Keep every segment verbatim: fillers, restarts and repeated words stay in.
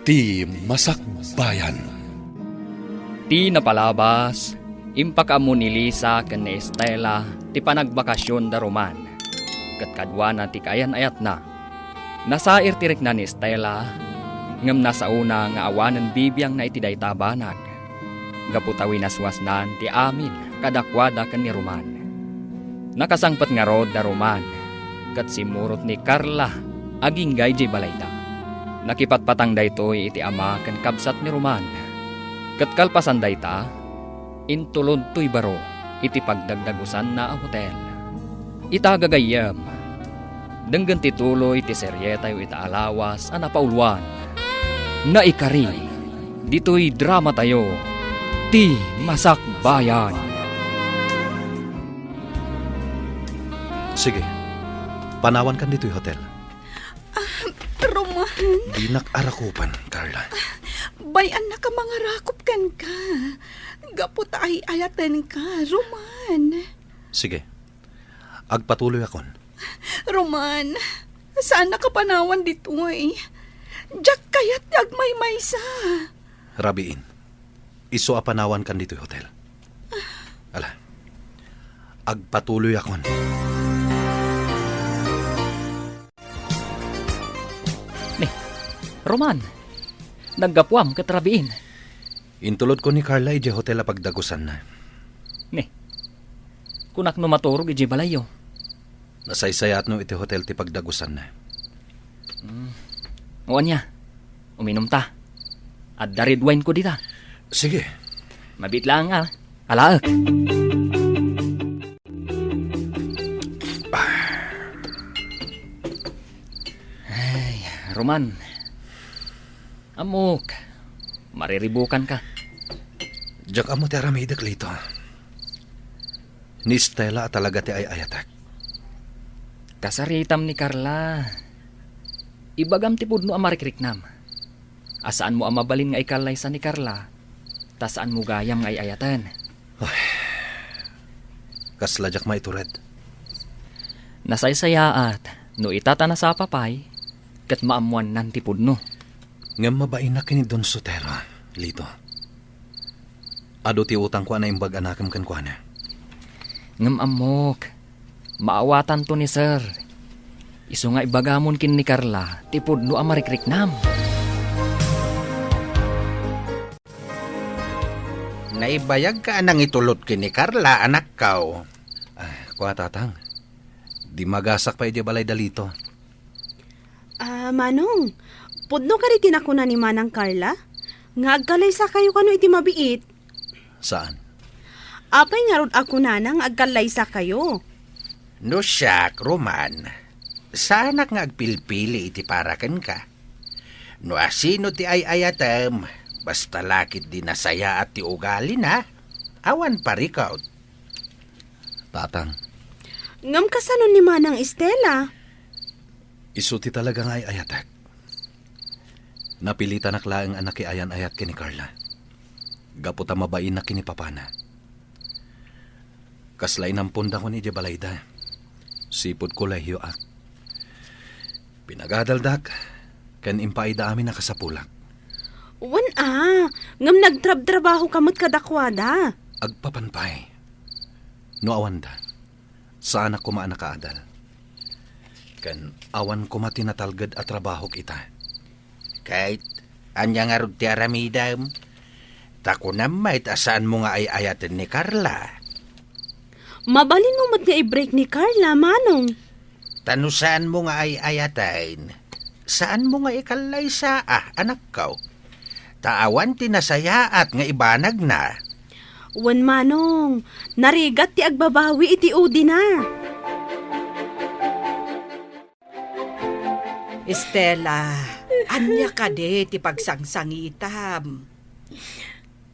Ti Masakbayan. Ti napalabas, impakaammo ni Lisa ken ni Estela ti panagbakasion da Roman, ket kaduana ti kaayan-ayatna. Nasair ti rikna ni Estela, ngem nasaona nga awanen bibiangna iti dayta a banag, gapu ta winaswasnan ti amin kadakuada ken ni Roman. Nakasangpet ngarud da Roman, ket simmurot ni Carla agingga idiay balayda. Nakipatpatang daytoy iti ama ken kabsat ni Roman, ket kalpasan dayta, intulod toy baro iti pagdagdagusanna a hotel. Ita gagayyem, denggen ti tuloy ti serietayo ita a lawas a napauluan. Naikari, ditoy dramatayo, Ti Masakbayan. Sige, panawankan ditoy hotel. Ah, Roman. Dinak arakupan, Carla. Bay-annaka mangarakup kenka. Gapu ta ay-ayatenka, Roman. Sige. Agpatuloyakon. Roman, saannaka panawan ditoy. Diak kayat ti agmaymaysa. Rabiin, isu a panawankan ditoy hotel. Ala, agpatuloyakon. Ni, Roman, naggapuam ket rabiin. Intulodko ni Carla idiay hotel a pagdagusanna. Ni, kunak no maturog idiay balayyo. Nasaysayaatno iti hotel ti pagdagusanna. Mm. O ania, uminumta. Adda red wine ko dita. Sige. Mabiit laeng a, alaek. Ay, Roman. Ammok, mariribukanka. Diak ammo ti aramidek, Lito. Ni Stella a talaga ti ay-ayatek. Kasaritam ni Carla. Ibagam ti pudno a marikriknam. A saanmo a mabalin nga ikallaysa ni Carla, ta saanmo gayam nga ay-ayaten. Ay, kasla diak maitured. Nasaysayaat no ita ta nasapa pay, ket maammoannan ti pudno. Ngem mabainak ken ni Don Sotero, Lito. Adu ti utangko a naimbag a nakem kenkuana. Ngem ammok, maawatanto ni Sir. Isu nga ibagamon ken ni Carla ti pudno a marikriknam. Naibayagka a nangitulod ken ni Carla, anakko. Ah, kua, Tatang. Dimmagasak pay idiay balay da Lito. Ah, Manong, pudno kadi ti nakuna ni Manang Carla? Nga agkallaysakayo kano iti mabiit? Saan? Apay ngarud a kunana nga agkallaysakayo? No siak, Roman, saanak nga agpilpili iti para kenka. No asino ti ay-ayatem, basta la ket di nasayaat ti ugalina, awan parikut. Tatang. Ngem kasano ni Manang Estela? Isu ti talaga nga ay-ayatek. Napilitanak laeng a nakiayan-ayat ken ni Carla. Gapu ta mabainna ken ni papana. Kasla inampondakon idiay balayda. Sipud kolehiyoak. Pinagadaldak, ken impaayda amin a kasapulak. Wen a, ngem nagtrabtrabahoka met kadakuada. Agpapan pay. No awanda, saanak koma a nakaadal. Ken awan koma ti natalged a trabahok ita. Ket ania ngarud ti aramidem? Ta kunam met a saanmo nga ay-ayaten ni Carla. Mabalinmo met nga i-break ni Carla, Manong. Ta no saanmo nga ay-ayaten, saanmo nga ikallaysa, a, anakko. Ta awan ti nasayaat nga ibanagna. Wen, Manong, narigat ti agbabawi iti udina. Estela, ania kadi ti pagsangsangitam?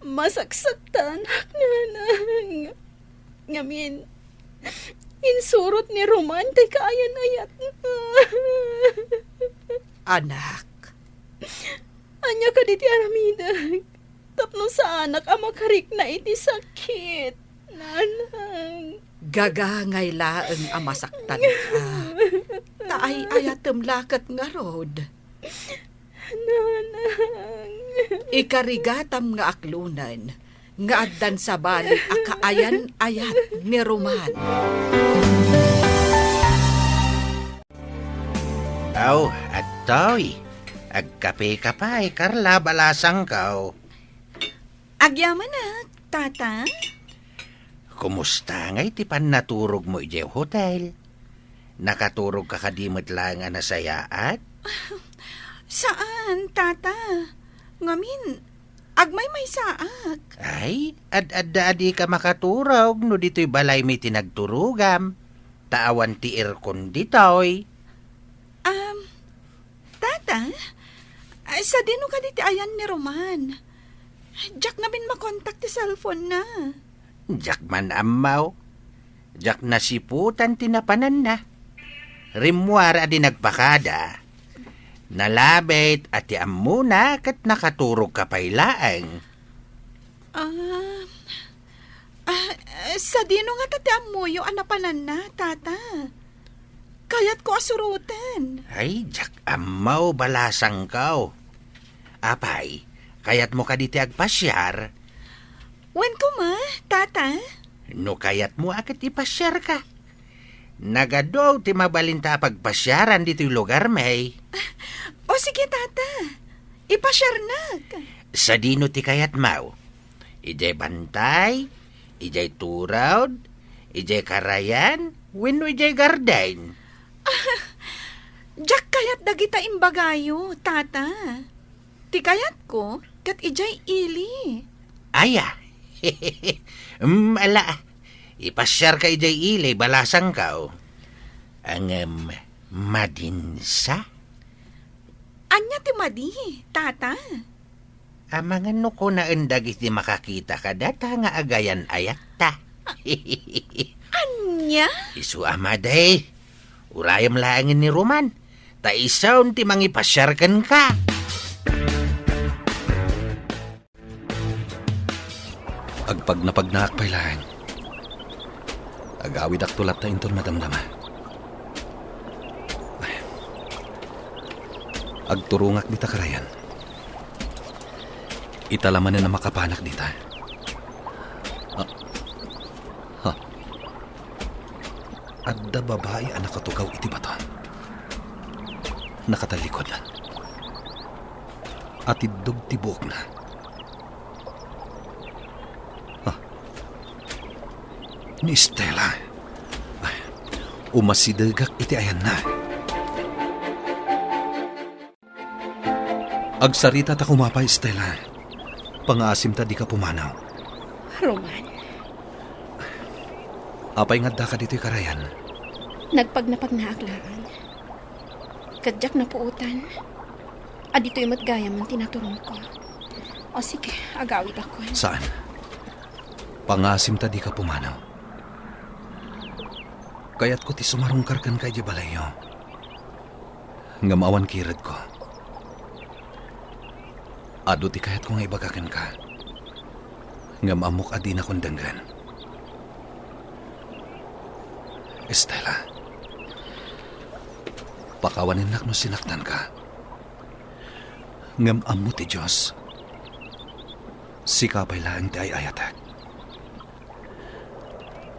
Masaksaktanak, Nanang. Ngamin, insurot ni Roman ti kaayan-ayatna. Anak. Ania kadi ti aramidek tapno saanak a makarikna iti sakit, Nanang? Gagangay laeng a masaktanka. Ta ay-ayatem la ket ngarud. Nana. Ikarigatam nga aklonen nga addan sabali a kaayan-ayat ni Roman. Aw, adtoy. Agkape ka pay, Carla, balasangko. Agyamanak, Tata. Kumusta ngay ti pannaturogmo idiay hotel? Nakaturogka kadi met laeng a nasayaat? Saan, Tata. Ngamin, agmaymaysaak. Ay, ad-adda a dika makaturog no ditoy balaymi ti nagturogam. Ta awan ti aircon ditoy. Um, Tata, ay, sadino kadi ti ayan ni Roman? Diak ngamin makontak ti cellphone na. Diak man ammo. Diak nasiputan ti napananna. Rimmuar a di nagpakada. Nalabit a ti ammona ket nakaturogka pay laeng. Ah, ah, sadino ngata ti ammoyo a napananna, Tata? Kayatko a suroten. Ay, diak ammo, balasangko. Apay, kayatmo kadi ti agpasiar? Wen koma, Tata. No kayatmo a ket ipasiarka. Nagadu ti mabalinta a pagpasiaran ditoy lugarmi. O sige, Tata. Ipasiarnak. Sadino ti kayatmo? Idiay bantay, idiay turod, idiay karayan, wenno idiay garden? Diak kayat dagita imbagayo, Tata. Ti kayatko, ket idiay ili. Aya. Mm, ala. Ipasiarka idiay ili, balasangko. Ngem, madinsa? Ania ti madi, Tata? Amangan no kunaen dagiti makakita kadata nga agayan-ayatta. Ania? Isu a madi. Urayem laengen ni Roman, ta isun ti mangipasiar kenka. Agpagnapagnaak pay laeng. Agawidakto latta inton madamdama. Ay. Agturongak dita karayan. Ita la manen a makapanak dita. Ah. Ha. Adda babai a nakatugaw iti bato. Nakatallikod. Atiddog ti buokna. Ah. Ni Stella. Ay, umasidegak iti ayanna. Agsarita ta koma pay, Stella. Pangaasim ta dika pumanaw. Roman. Apay nga addaka ditoy karayan? Nagpagnapagnaak laeng. Ket diak napuotan a ditoy met gayam ti naturongko. O sige, agawidakon. Saan? Pangaasim ta dika pumanaw. Kayatko ti sumarungkar kenka idiay balayyo. Ngem awan kiredko. Adu ti kayatko nga ibaga kenka. Ngem ammok a dinakon denggen. Stella, pakawanennak no sinaktanka. Ngem ammo ti Dios, sika pay laeng ti ay-ayatek.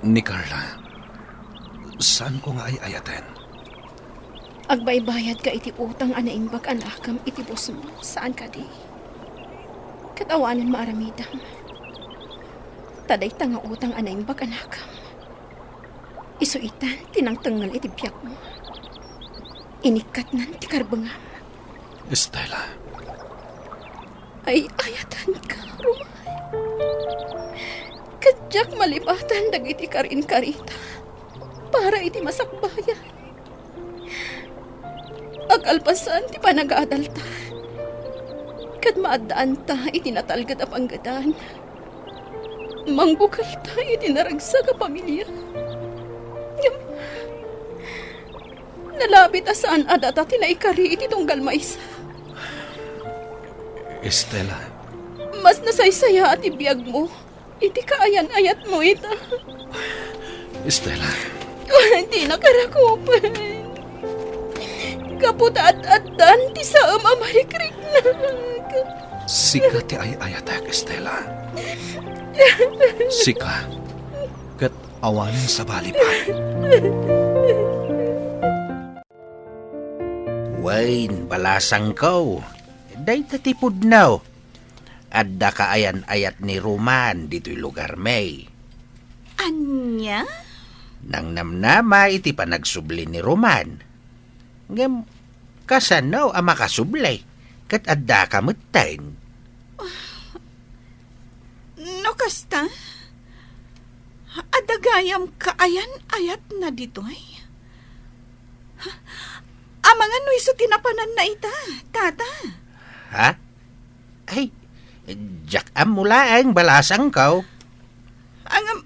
Ni Carla, saanko nga ay-ayaten. Agbaybayadka iti utang a naimbag a nakem iti busmo, saan kadi? Ket awanen maaramidem. Ta dayta nga utang a naimbag a nakem, isu itan ti nangtengngel iti biagmo. Inikkatnan ti karbengam. Stella. Ay-ayatenka, Roman. Ket diak malipatan dagiti karinkarita para iti masakbayan. Agalpasan ti panagadalta, ket maaddaanta iti natalged a panggedan. Mangbukelta iti naragsak a pamilia. Ngem nalabit a saan a data ti naikari iti tunggal maysa. Stella. Mas nasaysayaat ti biagmo iti kaayan-ayatmo ita. Stella. Dinaka rakupen. Gapu ta ad-addan ti saem a marikriknak. Sika ti ay-ayatek, Estela. Sika, ket awanen sabali pay. Wen, balasangko, dayta ti pudno. Adda kaayan-ayat ni Roman ditoy lugarmi. Ania? Nangnamnama iti panagsubli ni Roman. Ngem, kasano a makasubli ket addaka metten? No kasta, adda gayam kaayan-ayatna ditoy. Amangan no isu ti napananna ita, tata. Ha? Ay, diak ammo laeng, balasangko. Ngem,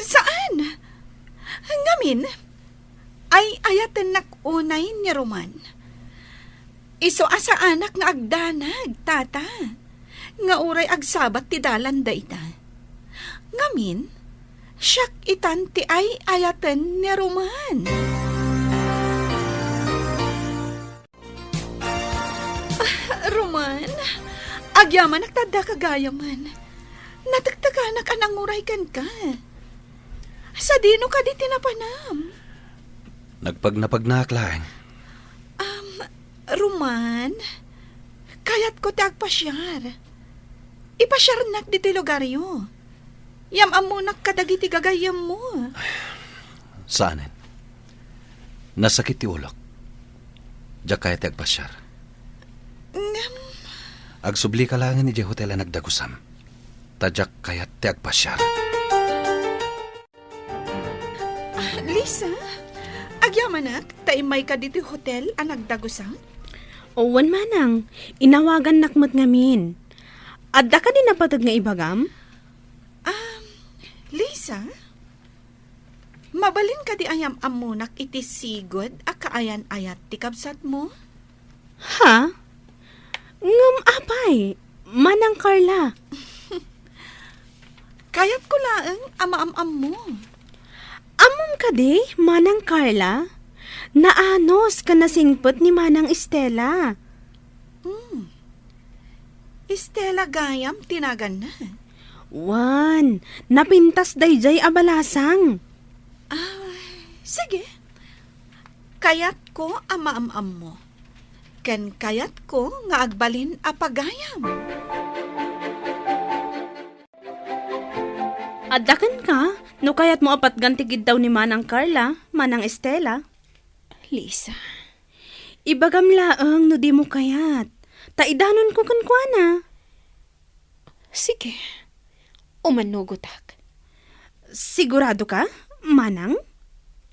saan? Ngamin, ay-ayatennak unay ni Roman. Isu a saanak nga agdanag, tata, nga uray agsabat ti dalanda ita. Ngamin, siak itan ti ay-ayaten ni Roman. Ah, Roman, agyamanak ta addaka gayamen. Natektekanak a nanguray kenka. Sadino kadi ti napanam? Nagpagnapagnaak laeng. Um, Roman, kayatko ti agpasiar. Ipasiarnak ditoy lugaryo. Yam-ammonak kadagiti gagayyemmo. Saanen. Nasakit ti ulok. Diak kayat ti agpasiar. Ngem, agsublika laengen idiay hotel a nagdagusam. Ta diak kayat ti agpasiar. Ah, Lisa, agyamanak ta immayka ditoy hotel a nagdagusam? Wen, manang, inawagannak met ngamin. Adda kadi napateg nga ibagam? Um, Lisa, mabalin kadi a yam-ammonak iti sigud a kaayan-ayat ti kabsatmo? Ha? Ngem apay, Manang Carla? Kayatko laeng a maam-ammo. Ammom kadi, Manang Carla? Naanus ken nasingpet ni Manang Estela. Hmm. Estela gayam ti naganna? Wen, napintas daydiay a balasang. Ah, sige. Kayatko a maam-ammo. Ken kayatko nga agbalin a pagayam. Adda kenka, no kayatmo a patgan ti giddaw ni Manang Carla, Manang Estela. Lisa. Ibagam laeng no dimo kayat. Ta idanonko kenkuana. Sige. Umannugotak. Sigurado ka, Manang?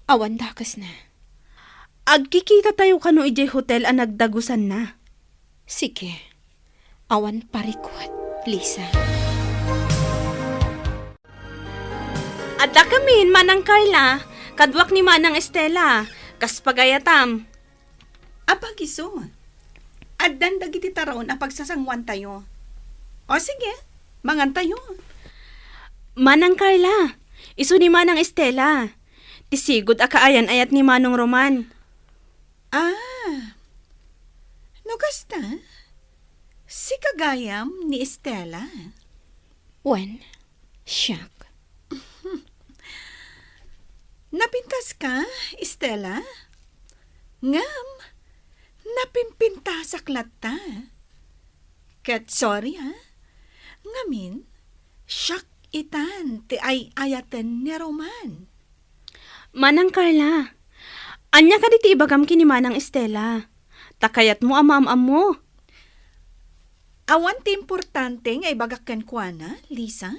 Awan dakesna. Agkikita tayo kano idiay hotel a nagdagusanna. Sige. Awan parikut, Lisa. Adda kamin, Manang Carla, kaduak ni Manang Estela, kas pagayatam. Apag isu, addan dagiti taraon a pagsasanguantayo. O sige, mangantayo. Manang Carla, isu ni Manang Estela, ti sigud a kaayan-ayat ni Manong Roman. Ah, no kasta, sika gayam ni Estela? Wen, siak. Napintaska, Estela? Ngem, napimpintasak latta. Ket sorry, ha? Ngamin, siak itan ti ay-ayaten ni Roman. Manang Carla, ania kadi ti ibagam ken ni Manang Estela? Ta kayatmo a maam-ammo. Awan ti importante nga ibagak kenkuana, Lisa.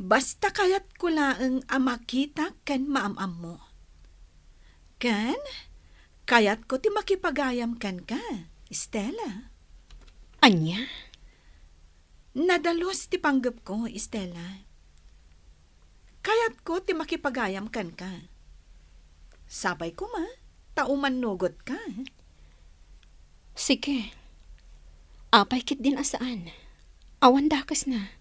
Basta kayatko laeng a makitak ken maam-ammo. Ken, kayatko ti makipagayam kenka, Estela. Ania? Nadalus ti panggepko, Estela. Kayatko ti makipagayam kenka. Sapay koma ta umannugotka. Sige. Apay ketdin a saan? Awan dakesna.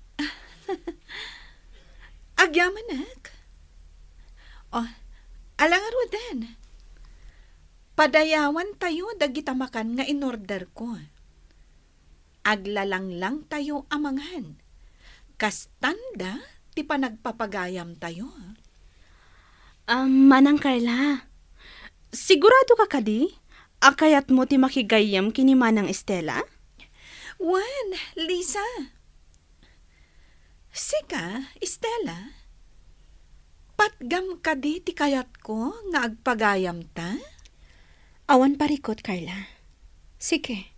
Agyamanak. O, ala ngaruden. Padayawantayo dagita makan nga inorderko. Aglalanglangtayo a mangan. Kastanda ti panagpapagayamtayo. Ah, Manang Carla, sigurado ka kadi a kayatmo ti makigayyem ken ni Manang Estela? Wen, Lisa. Sika, Estela, patgam kadi ti kayatko nga agpagayamta? Awan parikut, Carla. Sige,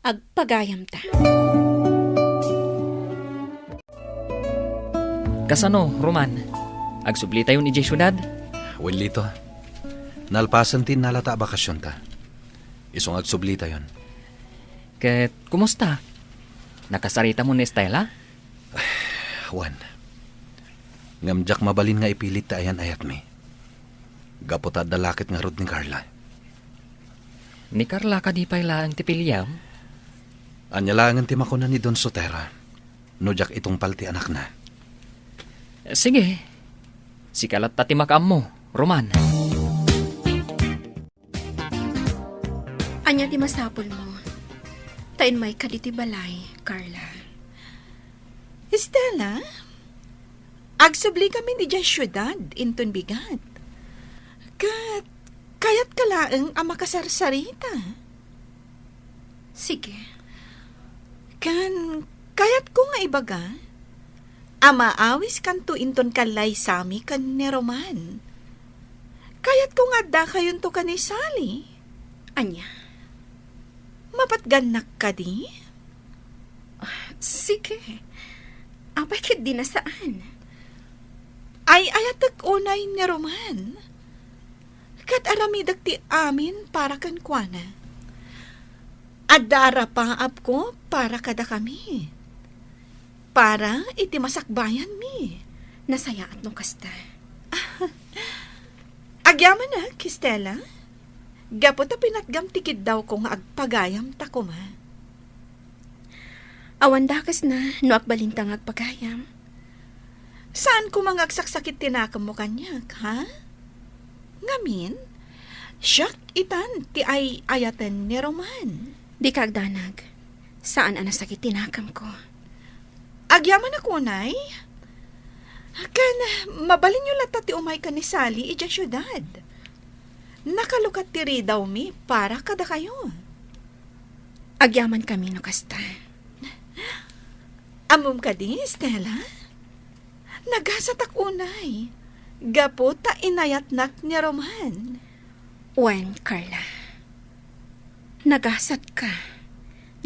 agpagayamta. Kasano, Roman? Agsublitayon idiay siudad? Wen, Lito. Nalpasen ti innalata a bakasionta. Isu nga agsublitayon. Ket kumusta? Nakasaritam ni Estela? Wen. Ngem diak mabalin nga ipilit ti ayan-ayatmi. Gapu ta adda la ket ngarud ni Carla. Ni Carla kadi pay laeng ti piliem? Ania laengen ti makuna ni Don Sotero no diak itungpal ti anakna? Sige. Sika latta ti makaammo, Roman. Ania ti masapulmo? Ta immayka ditoy balay, Carla. Estela, agsubli kami idiay siudad inton bigat. Ket kayatka laeng a makasarsarita. Sige. Ken kayatko nga ibaga a maawiskanto inton kallaysami ken ni Roman. Kayatko nga addakayonto ken ni Sally. Ania? Mapatgannak kadi? Ah, sige. Apay ketdi a saan? Ay-ayatek unay ni Roman. Ket aramidek ti amin para kenkuana. Adda arapaabko para kadakami. Para iti masakbayanmi. Nasayaat no kasta. Agyamanak, Estela. Gapu ta pinatgam ti kiddawko nga agpagayamta koma. Awan dakesna no agbalinta nga agpagayam. Saan koma nga agsaksakit ti nakemmo kaniak, ha? Ngamin, siak itan ti ay-ayaten ni Roman. Dika agdanag. Saan a nasakit ti nakemko. Agyamanak unay? Ken mabalinyo latta ti umay ken ni Sally idiay siudad. Nakalukat ti ridawmi para kadakayo. Agyamankami no kasta. Ammom kadi, Estela? Nagasatak unay, gapu ta inayatnak ni Roman. Wen, Carla. Nagasatka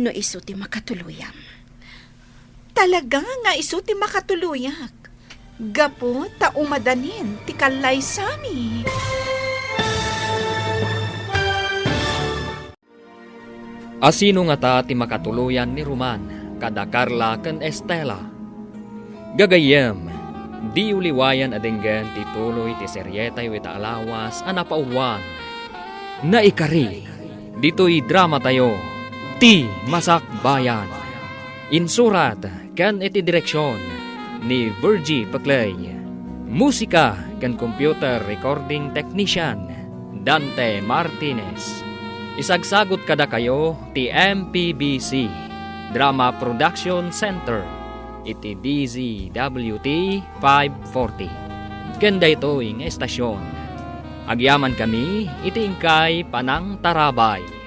no isu ti makatuluyam. Talaga nga isu ti makatuloyak, gapu ta umadanin ti kallaysami. Asino ngata ti makatuloyan ni Roman kada Carla ken Estela? Gagayyem, diyo liwayan a denggen ti tuloy ti serietayo ita a lawas a napauluan. Naikari, ditoy dramatayo, Ti Masakbayan. Insurat ken iti direksion ni Virgie Peclay. Musika ken computer recording technician, Dante Martinez. Isagsagut kadakayo ti M P B C Drama Production Center iti D Z W T five forty. Ken daytoy nga estasion, agyamankami iti inkay panangtarabay.